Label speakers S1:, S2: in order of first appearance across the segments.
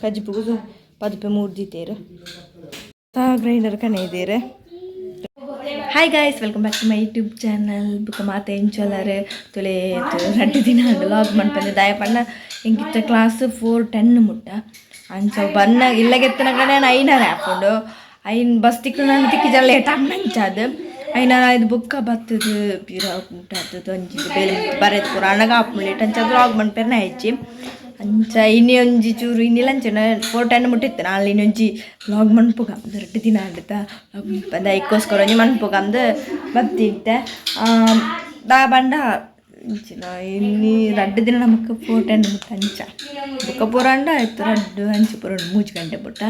S1: ಕಜಿಪುಗು ಪದುಪೆ ಮೂರ್ದಿತ್ತೇರು grinder ಕಣೆ ಇದ್ದೀರಿ. Hi guys, welcome back to my YouTube channel. ಬುಕ್ಕ ಮಾತೆ ಎಂಚೊಲ್ಲರ್ ತುಲೆ. ರಡ್ಡ್ ದಿನ ವ್ಲಾಗ್ ಮನ್ಪಂದೆ. ದಾಯ ಪಂಡ ಎಂಕಿತ್ತ ಕ್ಲಾಸ್ 4:10 ಮುಟ್ಟ. ಅಂಚ ಬನ್ನ ಇಲ್ಲಗೆತ್ತನ ಕಡೆ 5:30 ಆಪುಂಡು. ಐನ್ ಬಸ್ ತಿಕ್ಕು ನಾನು ತಿಕ್ಕಿಜ, ಲೇಟ್ ಆಪುಂಡು. 5:30 ಇದು ಬುಕ್ಕ ಬತ್ತದು ಪಿರ ಮುಟ್ಟ ಒಂಜಿ ಬೇಲೆ ಬರೆದು ಪೂರ ಅಣ್ಣಗ ಆಪುಂಡು ಲೇಟ್. ಅಂಚ ವ್ಲಾಗ್ ಮನ್ಪೆರ್ನ ಹೆಚ್ಚಿ. ಅಂಚ ಇನಿ ಒಂಜಿ ಚೂರು ಇನ್ನಿಲ್ಲ, ಅಂಚ 4:10 ಮುಟ್ಟಿತ್ತು. ನಾಳೆ ಇನ್ನೊಂಜಿ ವ್ಲಾಗ್ ಮನ್ಪುಗ. ರಡ್ಡ್ ದಿನ ಆಂಡತ ವ್ಲಾಗ್, ಐಕ್ಕೋಸ್ಕರ ಒಂಜಿ ಮನ್ಪುಗ ಅಂದ್ ಬತ್ತಿತ್ತೆ. ದಾ ಬಂಡ ಇಂಚಿನ ಇನ್ನಿ ರಡ್ಡ್ ದಿನ ನಮಕ್ 4:10 ಮುಟ್ಟ. ಅಂಚ ಬುಕ್ಕ ಪೂರ ಅಂಡ ಆಯ್ತು. ರಡ್ಡ್ ಅಂಚ ಪೂರ ಉಂಡು, 3 ಗಂಟೆ ಪುಟ್ಟ.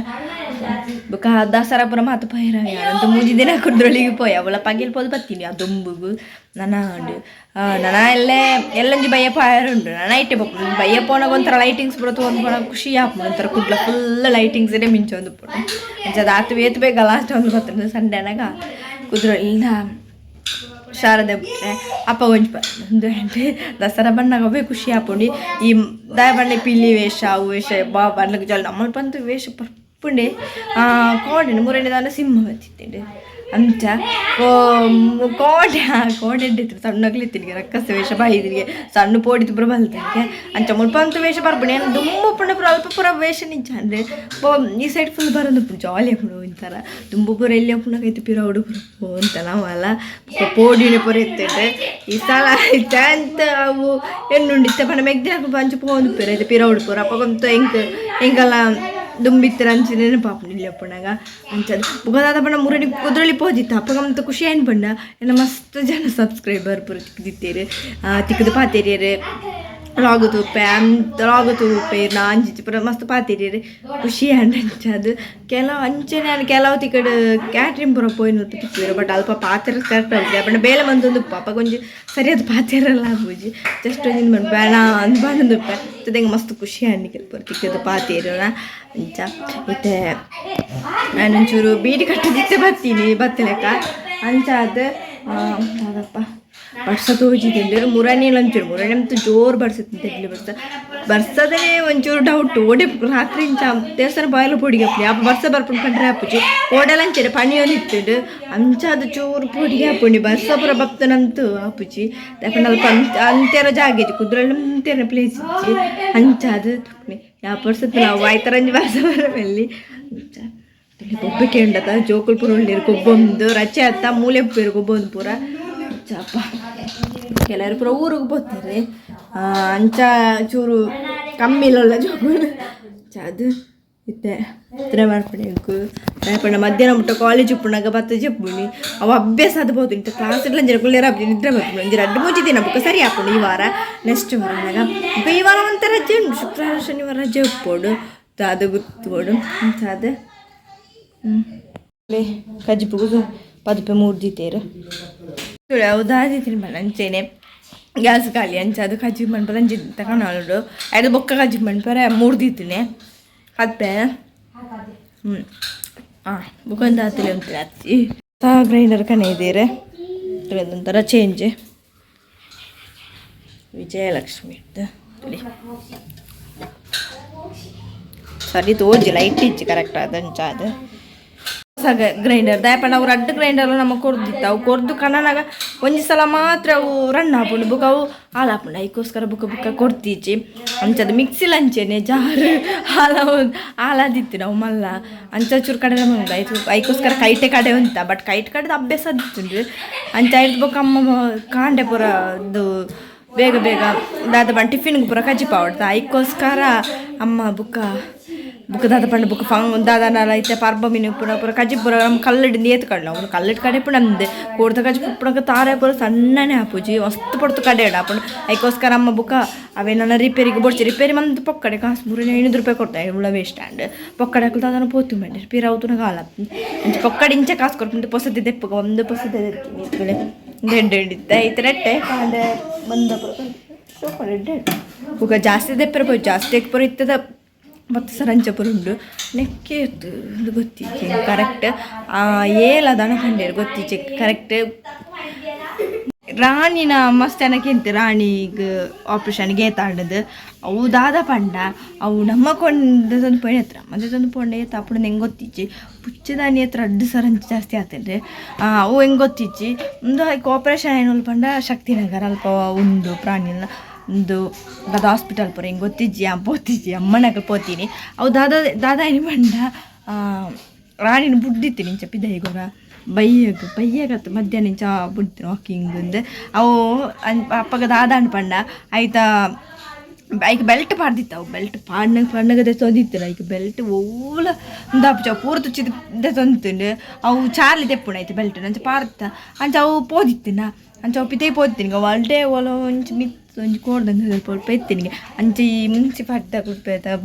S1: ಬುಕ್ಕ ದಸರಾ ಪೂರ ಮಾತು ಪೈರ ಅಂತ 3 ದಿನ ಕುದ್ರೊಳಿಗೆ ಪೋಯ. ಅವಳ ಪಗಿಲ್ ಪೋದು ಬತ್ತೀನಿ. ಆ ದೊಂಬುಗು ನನ ಉಂಡು. ನನ ಎಲ್ಲೆ ಎಲ್ಲೊಂಜಿ ಬಯ್ಯ ಪಾಯರ್ ಉಂಡು. ನನ ಇಟ್ಟೆ ಬಯ್ಯ ಪೋನಾಗ ಒಂಥರ ಲೈಟಿಂಗ್ಸ್ ಪೂರ ತಗೊಂಡು ಪೋನಾಗ ಖುಷಿ ಆಪುಂಡು. ಒಂಥರ ಕುಡ್ಲ ಫುಲ್ ಲೈಟಿಂಗ್ಸ್ ಇಡೆ ಮಿಂಚೊಂದು ಪೋಡು. ಅಂಚ ಅದು ಆತು ಏತ್ ಬೇಗ ಲಾಸ್ಟ್ ಒಂದು ಬರ್ತದೆ. ಸಂಡೆ ಅನಾಗ ಕುದ್ರೊಳಿಂದ ಶಾರದೆ ಬಿಟ್ರೆ ಅಪ್ಪ ಒಂಜಿ ಒಂದು ದಸರಾ ಬಣ್ಣಗ ಅವೇ ಖುಷಿ ಆಪುಂಡು. ಈ ದಾಯ ಬಣ್ಣ ಪಿಲಿ ವೇಷ, ಅವು ವೇಷ ಬಾ ಬಣ್ಣಕ್ಕೆ ಜಾಲಿ. ನಮ್ಮಲ್ಲಿ ಬಂತು ವೇಷ ಪರ್ಪುಂಡೆ ಕೋಡೆ ಮೂರನೇ ಸಿಂಹ ಬತ್ತಿತ್ತೇಂಡು. ಅಂಚ ಕೋಡೆ ಕೋಡೆ ಇತ್ತು. ಸಣ್ಣಗ್ಲಿತ್ತಿನಿಗೆ ರಕ್ಕಸ ವೇಷ ಬಾಯಿದಿಗೆ ಸಣ್ಣ ಪೋಡಿತು ಪೂರ ಬಲ್ತನಿಗೆ. ಅಂಚ ಮುಲ್ಪ ಅಂತೂ ವೇಷ ಬರ್ಪುಂಡು. ಏನು ದುಂಬು ಪುಂಡ ಪೂರ ಅಲ್ಪ ಪೂರ ವೇಷ ನಿಂಚ ಅಂದ್ರೆ ಈ ಸೈಡ್ ಫುಲ್ ಬರೋದು ಜಾಲಿ ಆಪುಂಡು ಒಂಥರ. ದುಂಬು ಪೂರ ಎಲ್ಲಿ ಆಪುಂಡು ಐತೆ ಪಿರ ಹುಡುಗರು ಅಂತ ನಾವಲ್ಲ ಪೋಡಿನ ಪೂರ ಇತ್ತಿಂಡೆ. ಈ ಸಲ ಇತ್ತೆ ಅಂತ ಅವು ಎನ್ನುಂಡು ಇತ್ತೆ ಪಂಡ ಮೆಗ್ದಿ ಹಾಕು ಪಂಚ ಪೋಂದು ಪಿರ ಐತೆ ಪಿರ ಉಡುಪುರ. ಅಪ್ಪ ಬಂತು ಎಂಕ್ ಎಂಕಲ್ಲ ದುಂಬಿತ್ತರ ಅಂಚ ನೆನಪಾಪುಂಡು ಇಲ್ಲಿ ಅಪ್ಪಣಗ. ಅಂಚದ ಬುಕ್ಕ ಪಂಡ ಮುರಡಿ ಕುದ್ರಳಿ ಪೋದಿತ್ತು. ಅಪ್ಪಗ ಮಂತ ಖುಷಿ ಆಯ್ತು ಪಂಡ ಎನ್ನ ಮಸ್ತ್ ಜನ ಸಬ್ಸ್ಕ್ರೈಬರ್ ಪೂರ ತಿಕ್ದಿತ್ತೇರು, ತಿಕ್ಕದು ಪಾತೇರಿಯರು. ಲಾಗ್ ತೂಪೆ ಅಂತ ಲಾಗ್ ತೂಪೆ ಅಂಚಿಚ್ಚಿ ಪೂರ ಮಸ್ತ್ ಪಾತೇರಿಯರು. ಖುಷಿ ಆಂಡ್ ಅಂಚ ಅದು ಕೆಲವು ಅಂಚನೆ ನಾನು ಕೆಲವು ತಿಕ್ಕಡ್ ಕ್ಯಾಟ್ರಿಂಗ್ ಪೂರ ಪೋಯಿನ ತಿಕ್ಕುವೆರು. ಬಟ್ ಅಲ್ಪ ಪಾತೆರ ಕರೆಕ್ಟ್ ಆಪುಜಿ. ಅಪಂಡ ಬೇಲೆ ಮಂತೊಂದು ಅಪಗ ಒಂಜಿ ಸರಿಯಾದ ಪಾತೆರಲ್ಲ ಆಪುಜಿ. ಜಸ್ಟ್ ಒಂಜಿ ಬೇಡ ಅಂದ್ ಪಂಡೊಂದುಪ್ಪೆ. ಎಂಕ್ ಮಸ್ತ್ ಖುಷಿ ಆಂಡ್ ಪೂರ ತಿಕ್ಕದು ಪಾತೆರುನ. ಅಂಚ ಇತ್ತೆ ನಾನೊಂಚೂರು ಬೀಡಿ ಕಟ್ಟದಿತ್ತೆ ಬತ್ತೀನಿ ಬತ್ತಲೆಕ್ಕ. ಅಂಚ ಅದು ದಾದಪ್ಪ ಬರ್ಸ ತೋಜಿದಿಂಡು. ಮುರಣಿ ಒಂಚೂರು ಮುರಣಿ ಅಂತೂ ಜೋರು ಬರ್ಸತ್ತೆ. ಎಲ್ಲಿ ಬರ್ಸ ಬರ್ಸದೇ ಒಂಚೂರು ಡೌಟ್. ಓಡೆ ರಾತ್ರಿ ಇಂಚ ದೇವಸ್ಥಾನ ಬಾಯಲು ಪೊಡಿಗೆ ಅಪ್ಪಿ ಅಪ್ಪ ಬರ್ಸ ಬರ್ಪುಂಡು ಪಂಡ್ರೆ ಆಪುಜಿ. ಓಡಲ ಅಂಚನೆ ಪಣಿಯೊಂದು ಇತ್ತುಂಡು. ಅಂಚ ಅದು ಚೂರು ಪೊಡಿಗೆ ಆಪುಂಡು. ಬರ್ಸ ಪೂರ ಬಪ್ತನಂತೂ ಆಪುಜಿ. ಯಾಕಂದ್ರೆ ಅಲ್ಪ ಅಂತೆರ ಜಾಗ ಇಜ್ಜಿ, ಕುದ್ರಳ್ಳಿ ಅಂತೆರ ಪ್ಲೇಸ್ ಇಜ್ಜಿ. ಅಂಚ ಅದು ಯಾವ ಬರ್ಸತ್ತೆ ನಾವು ಆಯ್ತರಂಜಿ ಬರ್ಸ ಬರಬಲ್ಲಿ. ಅಂಚ ಬೊಬ್ಬೆ ಕೇಂಡತ ಜೋಕುಲ್ ಪೂರ ಉಳ್ಳೇರು ಗೊಬ್ಬೊಂದು. ರಚೆ ಅತ್ತ ಮೂಲೆ ಪೇರು ಗೊಬ್ಬೊಂದು ಪೂರ. ಚಾಪ ಕೆಲವರು ಪೂರ ಊರಿಗೆ ಪೋತಾರೆ. ಅಂಚ ಚೂರು ಕಮ್ಮಿ ಇಲ್ಲಲ್ಲ ಜೋಕುಲು. ಅದು ಇತ್ತೆ ಇತ್ತನೆ ಮಾಡ್ಪಣೆ. ಪಂಡ ಮಧ್ಯಾಹ್ನ ಮುಟ್ಟ ಕಾಲೇಜ್ ಉಪ್ಪುನಾಗ ಬತ್ತ ಜೆಪ್ಪುನಿ. ಅವು ಅಭ್ಯಾಸ ಅದು ಬೋದು. ಇಂಥ ಕ್ಲಾಸ್ ಇಲ್ಲ ಅಂಜೆ ಕುಳ್ಳಿರ ನಿದ್ರೆ ಬರ್ಪುಂಡು. ಒಂಜಿ ರಡ್ಡ್ ಮೂಜಿ ದಿನ ಬುಕ್ಕ ಸರಿ ಆಪುಂಡು. ಈ ವಾರ ನೆಕ್ಸ್ಟ್ ವಾರ ಆನಗ ಬೊಕ ಈ ವಾರ ಒಂತೆ ರಜೆ ಉಂಟು. ಶುಕ್ರವಾರ ಶನಿವಾರ ರಜೆ ಉಪ್ಪೊಡು. ಅದು ಗೊತ್ತುಬೋಡು. ಅಂಚ ಅದು ಕಜಿಪುಗು ಪದುಪೆ ಮೂರ್ದಿತ್ತೇರು ದಾದಿ ತಿನ್ಬಲ್ಲ ಅಂಚೆನೆ ಗ್ಯಾಸ್ ಖಾಲಿ. ಅಂಚ ಅದು ಕಜ್ಜಿ ಮನ್ಪದ ಅಂಚೆ ತಗೊಂಡು ಅದು ಬೊಕ್ಕ ಕಜ್ಜಿ ಮನ್ಪರೆ ಮೂರ್ದಿತ್ತಿನಿ ಕದ್ಪೆ. ಹಾಂ, ಬುಕ್ಕೊಂದು ಆತಲೆ ಉಂಟು. ಅತ್ತಿ ಗ್ರೈಂಡರ್ ಕಣೆ ಇದ್ದೀರಿ. ಒಂಥರ ಚೇಂಜ್ ವಿಜಯಲಕ್ಷ್ಮಿ ಇತ್ತು. ಸರಿ ತೋಜಿ ಲೈಟ್ ಇಜ್ಜಿ ಕರೆಕ್ಟ್ ಅದಂಚ ಅದು ಸಗ ಗ್ರೈಂಡರ್ ದಾಯಪಂಡ ಅವು ರಡ್ಡ್ ಗ್ರೈಂಡರ್ ನಮ ಕೊರ್ದಿತ್ತು. ಅವು ಕೊರ್ದು ಕಣ್ಣನಾಗ ಒಂಜಿ ಸಲ ಮಾತ್ರ ಅವು ರನ್ ಆಪುಂಡು, ಬುಕ್ಕ ಅವು ಹಾಳಾಪುಂಡು. ಐಕೋಸ್ಕರ ಬುಕ್ಕ ಬುಕ್ಕ ಕೊರ್ತಿಜ್ಜಿ. ಅಂಚದ ಮಿಕ್ಸಿಲ್ ಅಂಚೆನೆ ಜಾರ್ ಹಾಲ ಹಾಳಾದಿತ್ತು. ನಾವು ಮಲ್ಲ ಅಂಚ ಚೂರು ಕಡೆ ಐತು. ಐಕೋಸ್ಕರ ಕೈಟೆ ಕಡೆ ಉಂತ. ಬಟ್ ಕೈಟ್ ಕಡೆದ ಅಭ್ಯಾಸ ಅದಿತ್ತುಂಡು. ಅಂಚ ಐದು ಬೊಕ್ಕ ಅಮ್ಮ ಕಾಂಡೆ ಪೂರ ಇದು ಬೇಗ ಬೇಗ ದಾದ ಬಣ್ಣ ಟಿಫಿನ್ಗೆ ಪೂರ ಕಜ್ಜಿ ಪಾವಡ್ದ. ಐಕೋಸ್ಕರ ಅಮ್ಮ ಬುಕ್ಕ ಬುಕ್ಕ ದಾದ ಪಂಡ ಬುಕ್ಕ ಫಂಗ್ ದಾದ ಐತೆ ಪರ್ಬ ಮೀನು ಪೂರ ಪೂರ ಕಜ್ಜಿ ಪೂರ ನಮ್ಮ ಕಲ್ಲಡಿ ನೇತು ಕಡ್ಲ ಅವ್ನು ಕಲ್ಲಡಿ ಕಡೆ ಪುಣ ನಮ್ದು ಕೋಡ್ದ ಕಜ್ಜಿ ಪುಪ್ಪಣಕ ತಾರೆ ಪೂರ ಸಣ್ಣನೆ ಆಪುಜಿ. ಮಸ್ತ್ ಪೊಡ್ತು ಕಡೆ ಆಪುಂಡು. ಐಕೋಸ್ಕರ ಅಮ್ಮ ಬುಕ್ಕ ಅವೇನ ರಿಪೇರಿಗೆ ಬೋಡ್ಚಿ. ರಿಪೇರಿ ಮಂತ್ ಪೊಕ್ಕಡೆ ಕಾಸು 300 ರೂಪಾಯಿ ಕೊಡ್ತಾ ಉಳ ವೇಸ್ಟ್ ಆಂಡ್ ಪೊಕ್ಕಡೆ ಹಾಕಲು ದಾದನ ಪೋತು ಮಂಡೆ ಪಿರ ಅವತುನ ಕಾಲ ಅಂಚ ಪೊಕ್ಕಡೆ ಇಂಚ ಕಾಸು ಕೊಡ್ಪುಂಡು. ಪೊಸತಿ ದೆಪ್ಪಗ ಒಂದು ಪೊಸತಿ ಎಡ್ಡೆ ಹಿಡಿತ ಐತೆ ನೆಟ್ಟೆ ಕಾಂಡೆ ಬಂದ ಪೂರ ಎಡ್ಡೆ. ಬುಕ್ಕ ಜಾಸ್ತಿ ದೆಪ್ಪರ ಪೋ ಜಾಸ್ತಿ ಪೂರ ಇತ್ತದ ಮತ್ತು ಸರಂಜಪುರ ಉಂಡು ನೆಕ್ಕೆ ಇತ್ತು. ಒಂದು ಗೊತ್ತಿಜ್ಜಿ ಕರೆಕ್ಟ್. ಏಲ ದನ ಪಂಡೇರು ಗೊತ್ತಿಜ್ಜಿ ಕರೆಕ್ಟ್. ರಾಣಿನ ಮಸ್ತ್ ಜನಕ್ಕೆ ರಾಣಿಗ್ ಆಪರೇಷನ್ ಗೇತಾಂಡದು ಅವು ದಾದ ಪಂಡ ಅವು ನಮ್ಮ ಕೊಂಡದೊಂದು ಪೋಯಿನ ಹತ್ರ ಮದೊಂದು ಪೋಂಡ ಏತ್ ಅಪ್ಪುಡು ಹೆಂಗೆ ಗೊತ್ತಿಜ್ಜಿ ಪುಚ್ಚದಾನಿ ಹತ್ರ ಅಡ್ಡು ಸರಂಚ ಜಾಸ್ತಿ ಆತಂಡ್ರೆ ಅವು ಹೆಂಗೆ ಗೊತ್ತಿಜ್ಜಿ ಒಂದು ಐಕ್ ಆಪರೇಷನ್ ಏನು ಪಂಡ ಶಕ್ತಿನಗರ ಅಲ್ಪ ಉಂಡು ಪ್ರಾಣಿನ ಒಂದು ದಾದ ಹಾಸ್ಪಿಟಲ್ ಪೂರ ಹೆಂಗೆ ಗೊತ್ತಿಜ್ಜಿ ಆ ಪೋತಿಜ್ಜಿ ಅಮ್ಮನಕ ಪೋತೀನಿ. ಅವು ದಾದ ದಾದ ಏನು ಪಂಡ ರಾಣಿನ ಬುಡ್ಡಿತ್ತೀನಿ ಇಂಚ ಪಿದೈಗೊರ ಬಯ್ಯಗ್ ಬಯ್ಯಗತ್ತು ಮಧ್ಯಾಹ್ನ ಇಂಚ ಬುಡ್ತೀನಿ ವಾಕಿಂಗ್ ಅಂದ್ ಅವು ಅಪ್ಪಗ ದಾದಾಂಡ್ ಪಂಡ ಐತ ಐಕ್ ಬೆಲ್ಟ್ ಪಾಡ್ದಿತ್ತು. ಅವು ಬೆಲ್ಟ್ ಪಾಡ್ನಗ ಪಾಡ್ನಗ ದೆತ್ತೊಂದಿತ್ತು. ಐಕ್ ಬೆಲ್ಟ್ ಓಲ ಉಂದಾಪುಜಿ, ಅವು ಪೂರ ತುಚ್ಚಿದ್ ದೆತ್ತೊಂದಿತ್ತುಂಡು. ಅವು ಚಾರ್ಲಿ ದೆಪ್ಪುಂಡು ಐತ ಬೆಲ್ಟ್ ಅಂಚ ಪಾಡ್ತ ಅಂಚ ಅವು ಪೋದಿತ್ತಿನ ಅಂಚ ಅವು ಪಿದಯಿ ಪೋದಿತ್ತಿನಿಗೆ. ಅವು ಅಲ್ಟೇ ಓಲ ಒಂಜಿ ಮಿತ್ತ್ ಒಂಜಿ ಕೋಡ್ದಂಗ ಸ್ವಲ್ಪ ಇತ್ತಿನಿಗೆ. ಅಂಚ ಈ ಮುನ್ಸಿಪಾಲ್ಟಿ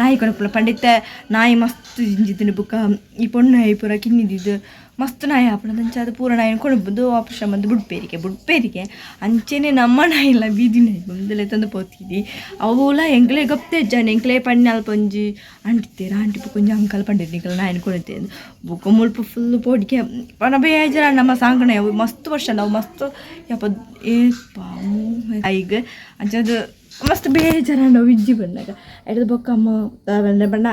S1: ನಾಯಿ ಕೊನಪುನ ಪಂಡಿತ ನಾಯಿ ಮಸ್ತ್ ದಿಂಜಿತ್ಂಡ್. ಬೊಕ್ಕ ಈ ಪೊಣ್ಣು ನಾಯಿ ಪೂರ ಕಿನ್ನಿದಿದ್ದು ಮಸ್ತ್ ನಾಯಿ ಆಪುಂಡು. ಅಂಚ ಅದು ಪೂರ ನಾಯಿನ್ ಕೊನೊಪುಂದು ಆಪರೇಷನ್ ಮಂತ್ ಬುಡ್ಪೇರಿಗೆ ಬುಡ್ಪೇರಿಗೆ. ಅಂಚೆನೆ ನಮ್ಮ ನಾಯಿಲ ಬೀದಿ ನಾಯಿ ಉಂದು ಪೋತಿದಿ. ಅವುಲ ಎಂಕ್ಲೆ ಗೊತ್ತೇ ಇಜ್ಜಾಂಡ್. ಎಂಕ್ಲೆ ಪಂಡ ಅಲ್ಪ ಒಂಜಿ ಆಂಟಿ ಇತ್ತೆರ್. ಆಂಟಿ ಬೊಕ ಒಂಜಿ ಅಂಕಲ್ ಪಂಡೆರ್ ನಿಕಲ್ನ ನಾಯಿನ್ ಕೊನೊತೆ. ಬೊಕ ಮುಲ್ಪ ಫುಲ್ ಪೋಡಿಗೆ ಪಂಡ ಬೇಜಾರಾಂಡ್. ನಮ್ಮ ಸಾಂಕುನ ಅವು ಮಸ್ತ್ ವರ್ಷ ಅವು ಮಸ್ತ್ ಯಪ್ಪ ಏಪ ಐಗ್ ಅಂಚಾದ್ ಮಸ್ತ್ ಬೇಜಾರಾಂಡ್ ಅವು ಇಜ್ಜಿ ಪನ್ನಗ. ಐಡ್ದ್ ಬೊಕ್ಕ ಅಮ್ಮ ಪಂಡ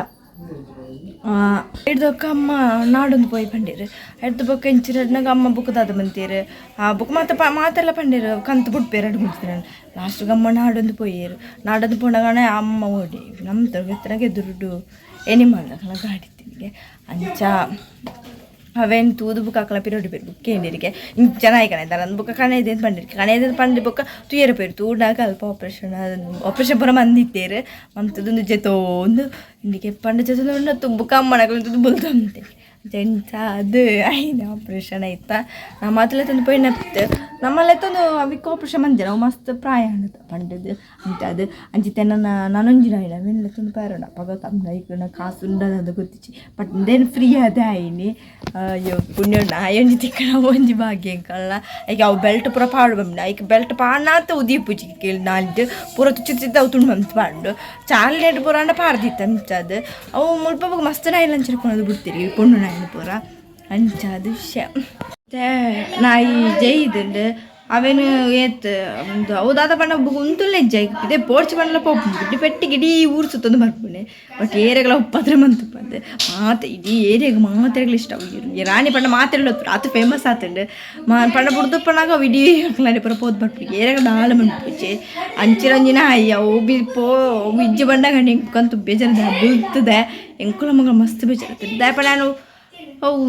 S1: ಐಡ್ದ್ ಬೊಕ್ಕ ಅಮ್ಮ ನಾಡೊಂದು ಪೋಯಿ ಪಂಡೆರ್. ಐಡ್ದ್ ಬೊಕ್ಕ ಇಂಚಿನಗ ಅಮ್ಮ ಬೊಕ ದಾದ ಮಂತೇರ್ ಬೊಕ ಮಾತ ಮಾತೆಲ್ಲ ಪಂಡೆರ್ ಕಂತ್ ಬುಡ್ಪೆರ್ ರಡ್ಡ್ ಮೂಜಿ ದಿನ. ಲಾಸ್ಟ್ಗ್ ಅಮ್ಮ ನಾಡೊಂದು ಪೋಯೆರ್. ನಾಡೊಂದು ಪೋನಗನೆ ಅಮ್ಮ ಓಡಿ ನಮ್ದು ಎದುರುಡು ಎನಿಮಲ್ ದಕಲ್ನ ಗಾಡಿ ಇತ್ತಿನಿಗೆ. ಅಂಚ ಅವೆನ್ ತೂದು ಬೊಕ ಅಕಲ್ನ ಪಿರ ಒಡಿಪೆರ್. ಬೊಕ್ಕ ಕೇಂಡೆರಿಗೆ ಇಂಚ ನಾಯಿ ಕಣೆ ಬೊಕ ಕಣೆದೆ ಪಂಡೆರ್. ಕಣೆದೆ ಪಂಡೆ ಬೊಕ್ಕ ತೂಯೆರೆ ಪೋಯೆರ್. ತೂಂಡಾಗ ಅಲ್ಪ ಆಪರೇಷನ್ ಆಪರೇಷನ್ ಪೂರ ಮಂದಿತ್ತೆರ್. ಮಂತುದು ಉಂದು ಜೆತೊಂದು ಇಂಡಿಗೆ ಪಂಡ ಜೆತೊಂದು ಬೊಕ ಅಮ್ಮನಕುಲು ತೂದು ಬುಲ್ತೊಂತೆ. ಅಂಚ ಅದು ಐನ ಆಪರೇಷನ್ ಐತ ನಮ್ಮ ತಂದು ಪೋಯಿನತ್ ನಮ್ಮಲೆತ್ತೊಂದು ಅವಿಕ್ ಆಪರೇಷನ್ ಮಂದೆರ್. ಅವು ಮಸ್ತ್ ಪ್ರಾಯ ಆಂಡ್ ಪಂಡದು ಅಂಚ ಅದು ಅಂಚಿತ್ತೆ ನನ್ನ ನನೊಂಜಿ ನಾಯಿಲ ಅವೆನ್ ಲೆತ್ತೊಂದು ಪೋಯೆರುಂಡು. ಅಪಗ ತಮ್ಮ ಕಾಸು ಉಂಡದ ಗೊತ್ತಿಜ್ಜಿ, ಬಟ್ ಉಂದೇನ್ ಫ್ರೀ ಆದ್ ಆಯಿನಿ. ಅಯ್ಯೋ ಪುಣ್ಯ, ನಾಯಿ ಒಂಜಿ ತಿಕ್ಕಣ ಒಂಜಿ ಭಾಗ್ಯ ಎಂಕಲ್ನ. ಐಕ್ ಅವು ಬೆಲ್ಟ್ ಪೂರ ಪಾಡ್ ಬಂಡ ಐಕ್ ಬೆಲ್ಟ್ ಪಾಡ್ನಾತ ಉದಿಪುಜಿ ನಾಲ್ಡ್ ಪೂರ ತುಚ್ಚಿ ಅವು ತುಂಡು ಮಂತ್ ಪಾಡುಂಡು. ಚಾರ್ಲೆಟ್ ಪೂರ ಆಂಡ ಪಾಡ್ದಿತ್ತು ಅಂಚಾದ್. ಅವು ಮುಲ್ಪ ಮಸ್ತ್ ನಾಯಿಲು ಅಂಚನೆ ಕೊನೊದು ಬುಡ್ತಿರಿ ಪೊಣ್ಣು ನಾಯಿನ್ ಪೂರ. ಅಂಚಾದ್ ವಿಷಯ ನಾಯಿ ಜೈದುಂಡು. ಅವೆನ್ ಏತ್ ಉಂದು ಅವು ದಾದ ಪಂಡ ಉಂತುಲ್ಲೆ ಇಜ್ಜಿ. ಐಕ್ ಪಿದಯಿ ಪೋಡ್ಚಿ ಪಂಡಲ ಪೋಪುಂಡು. ಇಡೀ ಪೆಟ್ಟಿಗೆ ಇಡೀ ಊರು ಸುತ್ತೊಂದು ಬರ್ಪುಂಡೆ. ಬಟ್ ಏರೆಗ್ಲ ಉಪದ್ರ ಮಂತುಪಂದ್ ಮಾತ ಇಡೀ ಏರಿಯಾಗ್ ಮಾತೆರೆಗ್ಲ ಇಷ್ಟ ಅವು. ರಾಣಿ ಪಂಡ ಮಾತೆರ್ಲ ಆತ್ ಫೇಮಸ್ ಆತುಂಡು. ಪಂಡ ಬುಡ್ದು ಪನ್ನಾಗ ಅವು ಇಡೀ ಅಕ್ಲೆನ ಪೂರ ಪೋದು ಬರ್ಪುಂಡು. ಏರೆಗ್ಲ ದಾಲ ಮನ್ಪುಜಿ. ಅಂಚಿನ ಒಂಜಿ ನಾಯಿ ಅವು ಬಿ ಪೋ ಅವು ಇಜ್ಜಿ ಬಂಡಗ ಎಂಕಂತು ಬೇಜಾರ್ ಬುಲ್ತುದೆ. ಎಂಕುಲ ಮಗ ಮಸ್ತ್ ಬೇಜಾರ್ ದಾಯೆ ಪಂಡ ನಾನು ಅವು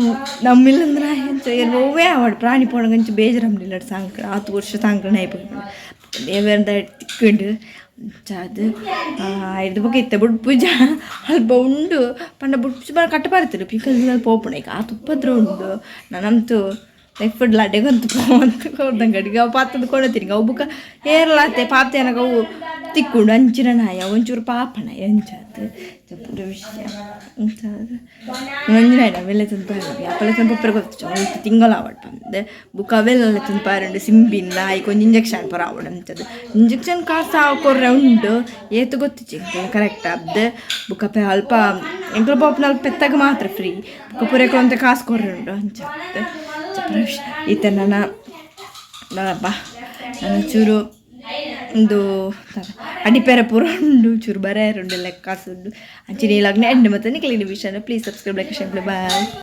S1: ನಮ್ಮಿಲ್ಲಂದ್ರೆ ಎಂಚ ಒವ್ವೇ ಆವಡ್ ಪ್ರಾಣಿ ಪೋಣಗ ಅಂಚ ಬೇಜಾರಾಪುಂಡು. ಸಾಂಕ್ರ ಆತ್ ವರ್ಷ ಸಾಂಕ್ರ ನಾಯಿ ಪೋಪುಂಡು ದೇವೆರ್ದ ತಿಕ್ಕುಂಡು. ಅಂಚಾದ್ ಐಡ್ದ್ ಬೊಕ ಇತ್ತೆ ಬುಡ್ಪುಜ ಅಲ್ಪ ಉಂಡು ಪಂಡ ಬುಡ್ಪುಜ ಪಂಡ ಕಟ್ಟ್ ಪಾಡ್ತೆರ್ ಪಿಕಲ್ ಪೋಪುಂಡು. ಐಕ್ ಆತ್ ಉಪದ್ರ ಉಂಡು. ನನಂತು ಲೈಫ್ ಲಡೆಗಂತು ಪೋವಂತು ಕೊರ್ದಂಗಡಿಗೆ ಅವು ಪತ್ತುದು ಕೊನೊತಿನಿಗೆ. ಅವು ಬೊಕ ಏರ್ಲಾತೆ ಪಾತೆನಗ ಅವು ತಿಕ್ಕುಂಡು. ಅಂಚಿನ ನಾಯಿ ಅವು ಒಂಚೂರು ಪಾಪ ನಾಯಿ. ಅಂಚಾದ್ ಪೂರ ವಿಷಯ ಅಂಚಾದ್ ಒಂಜಿ ನಾಯಿ ಅವೆಲ್ಲ ತಂದು ಅಪಲ ಪಪ್ಪರೆ ಗೊತ್ತಿಜ್ಜಿ. ಅವು ತಿಂಗಳು ಆವಡ್ ಪಂದ್ ಬೊಕ ಅವೆಲ್ಲ ಲೆತ್ತೊಂದು ಪಾರುಂಡು. ಸಿಂಬಿನ್ಲ ಐಕ್ ಒಂಜಿ ಇಂಜೆಕ್ಷನ್ ಪೂರ ಆವಡ್ ಅಂಚದ್ ಇಂಜೆಕ್ಷನ್ ಕಾಸ್ ಕೊರ್ರೆ ಉಂಡು ಏತ್ ಗೊತ್ತಿಜ್ಜಿ ಕರೆಕ್ಟ್ ಆದ್. ಬೊಕ ಅಲ್ಪ ಎಂಕುಲು ಪೋಪುನ ಅಲ್ಪ ಪೆತ್ತಗ್ ಮಾತ್ರ ಫ್ರೀ. ಬೊಕ ಪೂರೆಕ್ ಒಂತೆ ಕಾಸ್ ಕೊರ್ರೆ ಉಂಡು. ಅಂಚಾತ್ ಇತ್ತೆ ನನ ಬಾ ನನ ಚೂರು ಉಂದು ಅಡಿಪೆರೆ ಪೂರ ಉಂಡು, ಚೂರು ಬರೆಯರೆ ಉಂಡು, ಲೆಕ್ಕಾಸ್ ಉಂಡು. ಅಂಚನೆ ಲಗ್ನ ಎಂಡ್ ಮತ್ತು ನಿಕ್ಲೆನ ವಿಷಯ. Please subscribe, like, share. Bye.